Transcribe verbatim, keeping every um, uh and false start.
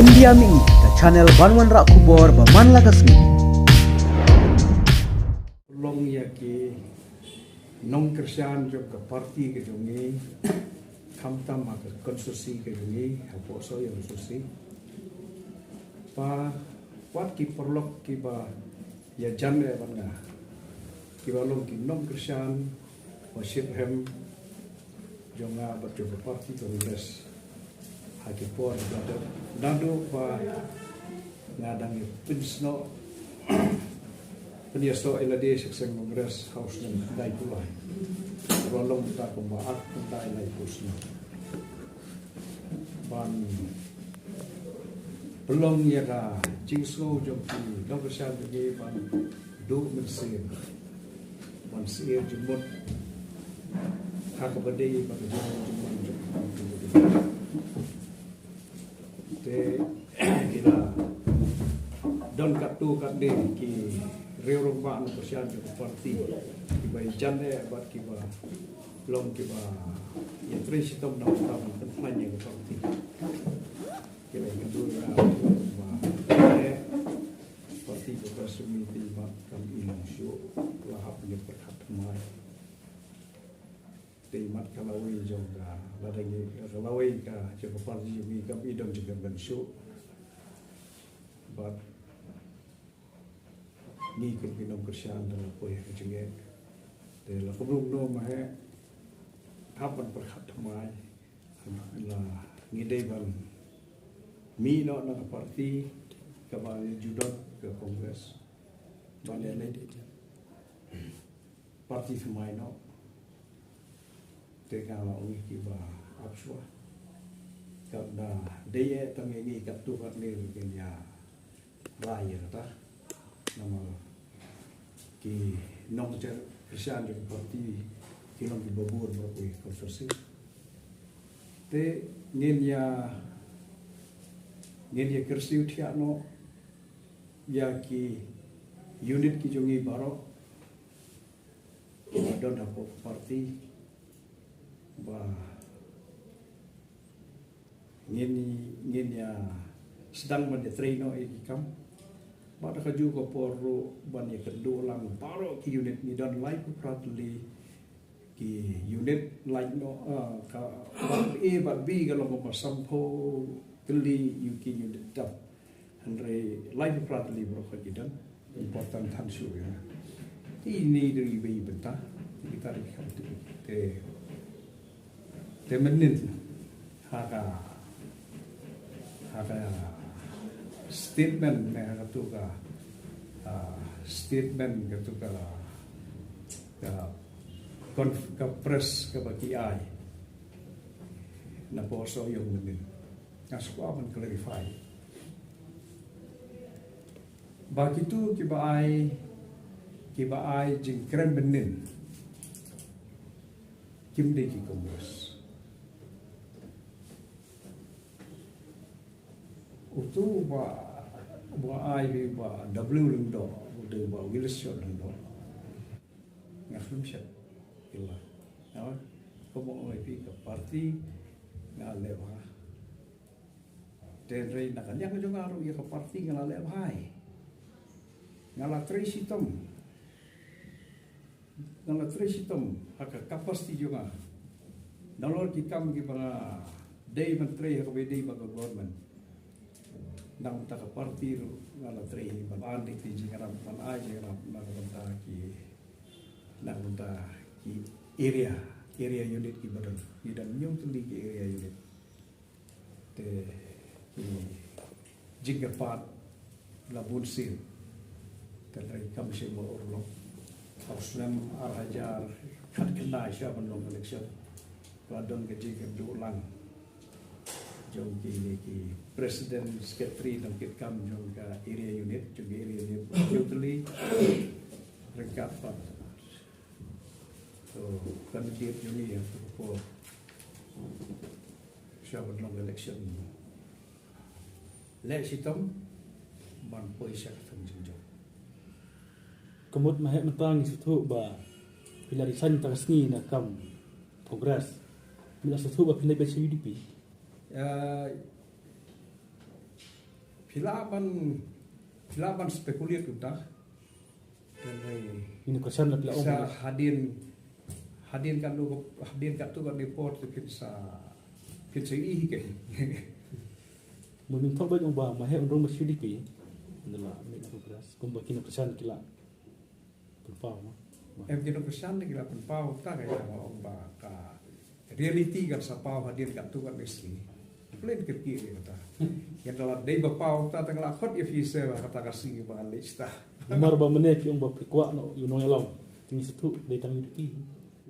India Mih, ka channel ban wanrah khubor ba man la ka sngi. Long ïa ki nongkyrshan jong ka party ka jong ngi, khamtam ha ka constituency ka jong ngi, ha Pohsoi ïa constituency. Ba wat ki paralok kiba ïa jan eh ban nga, kiba long ki nongkyrshan ba shitrhem jong nga bad jong ka party Congress. Ha ki por ba dep naduh ba nga dang ïa pynsnoh, pynïasoh ïa lade sha ka seng Congress ha u snem khyndai phew lai. Ba long ta kumba ar khyndai laiphew snem. Ban pynlong ïa ka jingsngew jong ki nongkyrshan jong ngi ban duh mynsiem, ban syier jingmut ha kaba dei bad ka jinglong jingman jong ki. Te ki la don katto katne ki riew rangbah nongkyrshan jong ka party kiba ïa jan eh bad kiba long kiba ïatrei shitom na ka bynta ban pynkhlaiñ ïa ka party. Ki la ïakynduh ïa nga ba eh, party ka Congress te i mat kam i long shuh, la hap ïa pyrkhat thymmai. Te i mat ka lawei jong ka, lada ngi ka lawei ka jong ka party jong ngi kam i don jingkyrmen shuh. Bad ngi kum ki nongkyrshan da la poi ha ka jingeh. Te la kumno kumno ma he, hap ban pyrkhat thymmai. La ngi dei ban mih noh na ka party kaba ju don ka Congress. Ban ïaleit party thymmai noh. Te nga la ong ïa kiba ap shuwa, ka da dei eh tang ïa ngi katto katne ruh ngin ïa rai ïa kata. Namar ki nongkyrshan jong ka party ki long kiba bun baroh kawei ka constituency. Te ngin ïa, ngin ïa kyrsiew thiah noh ïa ki unit ki jong ngi baroh ba don hapoh ka party ba ngin, ngin ïa sdang ban ïatrei noh ïa ki kam. Bad ha kajuh ka por ruh ban ïakynduh lang baroh ki unit, ngi don laiphew phra tylli ki unit, laiphew, ah, ka bad A bad B ka long kumba sanphew tylli ïa ki unit dap. Hynrei laiphew phra tylli baroh ki don important than shuh ïa. Te ine i dei iba i bynta kita dei ki kam te, te, te mynnin ha ka, ha ka statement ne ha katu ka, ah, statement katu ka, ka conf-, ka press kaba ki ai na Pohsoi ïong mynnin. Nga sngewbha ban clarify ba kitu kiba ai, kiba ai jingkren mynnin kim dei ki Congress. Utu ba, ba ai ba W Lyngdoh, utu ba Willis Short Lyngdoh. Nga khlem shet ila. Nga kumba ong ïa phi ka party nga leh bha. Te hynrei na ka liang jong nga ruh ïa ka party nga la leh bha. Nga la trei shitom. Nga la trei shitom ha ka capacity jong nga. Nalor ki kam kiba nga dei ban trei ha kaba dei bad ka government. Na ka bynta ka party ruh nga la trei ban ai ki jingïarap, ban ai jingïarap na ka bynta ki, na ka bynta ki area, area unit kiba don. Ngi don hynñiew tylli ki area unit. Te ki jingkyrpad la bun sien. Te hynrei kam shym la urlong. Ha u snem ar hajar khatkhyndai sha ban long election, la don ka jingkynduh lang jong kine ki president, secretary, nongkitkam jong ka area unit, jong ka area unit, hynñiew tylli, ryngkat bad, to, candidate jong ngi ha kato ka por sha ban long election. Leh shitom ban poi sha ka thong jingjop. Ka mut ma heh mynta ngi sngewthuh ba phi la resign mynta ka sngi na ka kam Congress. Phi la sngewthuh ba phi leit beit sha U D P. Ah, Phi lah ban, phi lah ban speculate kumta. Te ngi, Ina question la pila ong. sa hadien, hadien katto, hadien katto katne por te phin sa, phin sa ïohi hi kein. Mo min thok ba ong ba ma he un rung ba shu di pi. Nda la mi progress. Kumba kina question ki la pynpaw ma. Em, kino question ne ki la pynpaw ta ka ïa ba ong ba ka reality kan sa paw hadien katto katne sngi. Plain kyrkieh ïa kata. Ïa da la dei ba paw ta, tang la khot ïa phi se ba kata ka sngi ba leit ta. Namar ba mynne ki ong ba phi kwah noh ïa u nongïalam. Te ngi sngewthuh dei tang ïa phi.